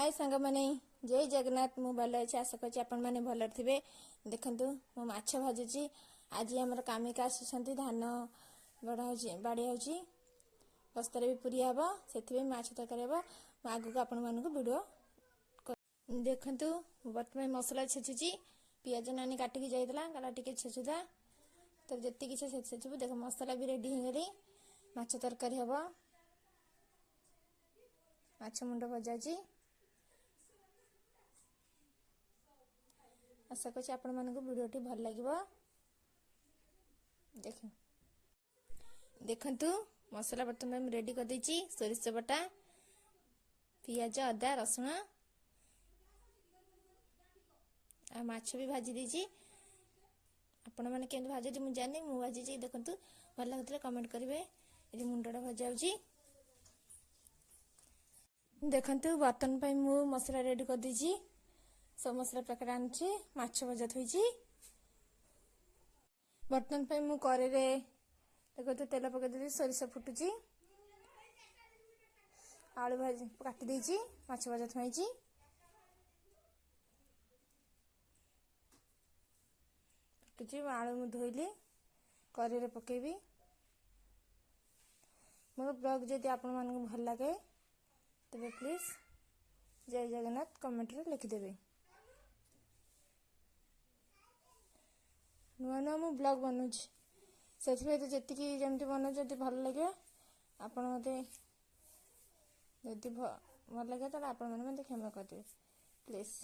ହାଏ ସାଙ୍ଗମାନେ, ଜୟ ଜଗନ୍ନାଥ। ମୁଁ ଭଲ ଅଛି, ଆଶା କରୁଛି ଆପଣମାନେ ଭଲରେ ଥିବେ। ଦେଖନ୍ତୁ, ମୁଁ ମାଛ ଭାଜୁଛି। ଆଜି ଆମର କାମିକା ଆସୁଛନ୍ତି, ଧାନ ବଢ଼ା ହେଉଛି, ବାଡ଼ିଆ ହେଉଛି, ବସ୍ତାରେ ବି ପୁରୀ ହେବ, ସେଥିପାଇଁ ମାଛ ତରକାରୀ ହେବ। ମୁଁ ଆଗକୁ ଆପଣମାନଙ୍କୁ ଭିଡ଼ିଓ। ଦେଖନ୍ତୁ, ବର୍ତ୍ତମାନ ମସଲା ଛେଚୁଛି। ପିଆଜ ନାନୀ କାଟିକି ଯାଇଥିଲା, କହିଲା ଟିକେ ଛେଚୁଥା। ତ ଯେତିକି ସେ ଛେଚିବୁ। ଦେଖ, ମସଲା ବି ରେଡ଼ି ହେଇଗଲି, ମାଛ ତରକାରୀ ହେବ। ମାଛ ମୁଣ୍ଡ ଭଜା ଅଛି। ଆଶା କରୁଛି ଆପଣମାନଙ୍କୁ ଭିଡ଼ିଓଟି ଭଲ ଲାଗିବ। ଦେଖ, ଦେଖନ୍ତୁ, ମସଲା ବର୍ତ୍ତମାନ ମୁଁ ରେଡ଼ି କରିଦେଇଛି। ସୋରିଷ ବଟା, ପିଆଜ, ଅଦା, ରସୁଣ ଆଉ ମାଛ ବି ଭାଜି ଦେଇଛି। ଆପଣମାନେ କେମିତି ଭାଜନ୍ତି ମୁଁ ଜାଣିନି, ମୁଁ ଭାଜିଛି। ଦେଖନ୍ତୁ, ଭଲ ଲାଗୁଥିଲେ କମେଣ୍ଟ କରିବେ। ଏଠି ମୁଣ୍ଡଟା ଭଜା ହେଉଛି। ଦେଖନ୍ତୁ, ବର୍ତ୍ତମାନ ପାଇଁ ମୁଁ ମସଲା ରେଡ଼ି କରିଦେଇଛି। ସବୁ ମସଲା ପ୍ୟାକେଟ୍ ଆଣିଛି, ମାଛ ଭଜା ଥୋଇଛି। ବର୍ତ୍ତମାନ ପାଇଁ ମୁଁ କରେଇରେ ଦେଖନ୍ତୁ ତେଲ ପକାଇ ଦେଇଛି, ସୋରିଷ ଫୁଟୁଛି, ଆଳୁ ଭାଜି କାଟି ଦେଇଛି, ମାଛ ଭଜା ଥୋଇଛି, ଫୁଟୁଛି। ଆଳୁ ମୁଁ ଧୋଇଲି, କରେଇରେ ପକାଇବି। ମୋର ବ୍ଲଗ୍ ଯଦି ଆପଣମାନଙ୍କୁ ଭଲ ଲାଗେ ତେବେ ପ୍ଲିଜ୍ ଜୟ ଜଗନ୍ନାଥ କମେଣ୍ଟରେ ଲେଖିଦେବେ। ନୂଆ ନୂଆ ମୁଁ ବ୍ଲଗ୍ ବନାଉଛି, ସେଥିପାଇଁ ତ ଯେତିକି ଯେମିତି ବନାଉଛି, ଯଦି ଭଲ ଲାଗିବ ଆପଣ ମୋତେ, ଯଦି ଭଲ ଲାଗିବ ତାହେଲେ ଆପଣମାନେ ମୋତେ କ୍ଷମା କରିଦେବେ ପ୍ଲିଜ୍।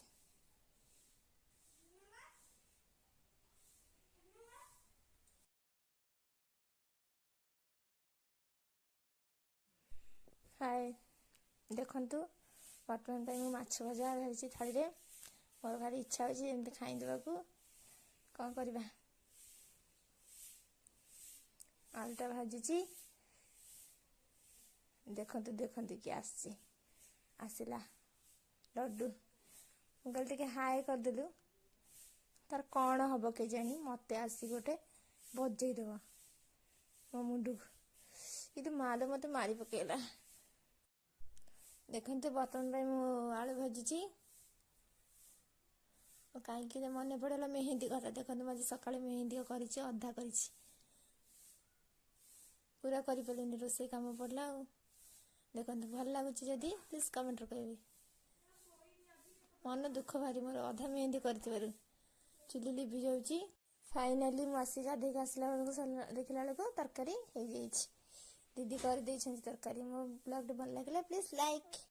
ହାଏ, ଦେଖନ୍ତୁ, ବର୍ତ୍ତମାନ ପାଇଁ ମୁଁ ମାଛ ଭଜା ଧରିଛି ଥାଳିରେ। ମୋର ଭାରି ଇଚ୍ଛା ହେଉଛି ଏମିତି ଖାଇଦେବାକୁ, କ'ଣ କରିବା। ଆଳୁଟା ଭାଜିଛି। ଦେଖନ୍ତୁ, ଦେଖନ୍ତୁ କିଏ ଆସିଛି। ଆସିଲା ଲଡୁ। ମୁଁ କହିଲି ଟିକେ ହାଏ କରିଦେଲୁ। ତାର କ'ଣ ହବ କେଜାଣି, ମୋତେ ଆସି ଗୋଟେ ବଜେଇଦେବ ମୋ ମୁଣ୍ଡକୁ। କିନ୍ତୁ ମାଲୋ, ମୋତେ ମାରି ପକେଇଲା। ଦେଖନ୍ତୁ, ବର୍ତ୍ତମାନ ପାଇଁ ମୁଁ ଆଳୁ ଭାଜିଛି। କାହିଁକି ମନେ ପଡ଼ିଗଲା ମେହେନ୍ଦି କଥା। ଦେଖନ୍ତୁ, ମୁଁ ଆଜି ସକାଳେ ମେହେନ୍ଦି କରିଛି, ଅଧା କରିଛି, ପୁରା କରିପାରିଲିନି, ରୋଷେଇ କାମ ପଡ଼ିଲା। ଆଉ ଦେଖନ୍ତୁ, ଭଲ ଲାଗୁଛି ଯଦି ପ୍ଲିଜ୍ କମେଣ୍ଟରେ କହିବେ। ମନ ଦୁଃଖ ଭାରି ମୋର ଅଧା ମେହେନ୍ଦି କରିଥିବାରୁ। ଚୁଲି ଲିଭି ଯାଉଛି। ଫାଇନାଲି ମୁଁ ଆସି ଗାଧେଇକି ଆସିଲା ବେଳକୁ ଦେଖିଲା ବେଳକୁ ତରକାରୀ ହେଇଯାଇଛି। ଦିଦି କରିଦେଇଛନ୍ତି ତରକାରୀ। ମୋ ବ୍ଲଗ୍ଟି ଭଲ ଲାଗିଲା ପ୍ଲିଜ୍ ଲାଇକ୍